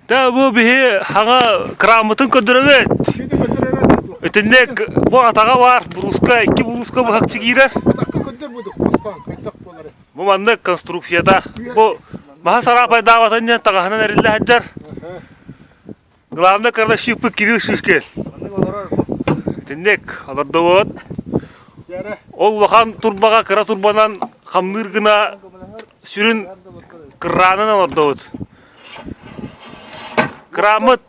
Дэ бу биһи хаҥа краммытын көрдөрөбүт. Итинник бу атаҕа баар бурууска, икки бурууска быһахчы киирэр. Бу маннык конструкцията. Бу маһа сараапайдаабатын диэн таҕаһынан эриллэ сылдьар. Главное крановщикпыт Кирилл Шишкин. Итинник олордубут. Ол улахан турбаҕа кыра турбанан хамныыр гына сүрүн кыраанын олордубут. Кырааммыт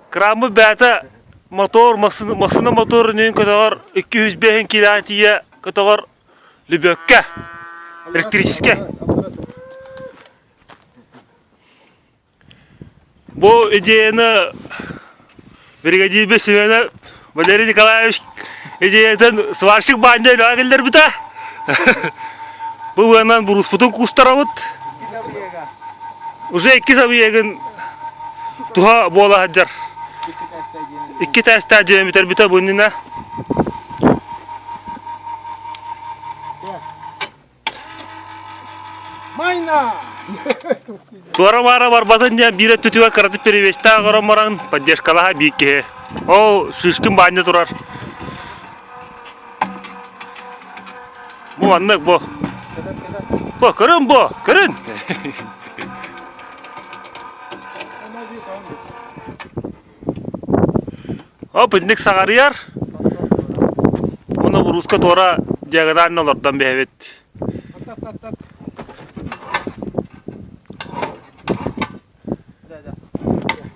кырааммыт бэйэтэ мотор, массыына, массыына моторун көтөҕөр 205 килоҕа тиийэ көтөҕөр лүбүөккэ, электрическэй. Бу идеяны бригадирбит Семенов Валерий Николаевич идеятын сварщик Баанньа үлэҕэ киллэрбитэ. Бу быанан буруспутун куустарабыт. Уже иккис объегын туһа буола сылдьар. Икки тээстээх дьиэ бүтэрбитэ бу иннинэ. Майна! Туора-маара барбатын диэн биир өттүтүгэр кыратык перевестээх оҥорон баран поддержкалаһа биир киһи. Ол Шишкин баанньа турар. Бу маннык бу. Бу көрүн бу, көрүн. Оп инник саҕарыйар. Уонна бурууска туора диагонально олордон биһэбит.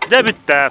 Дьэ бүттэ.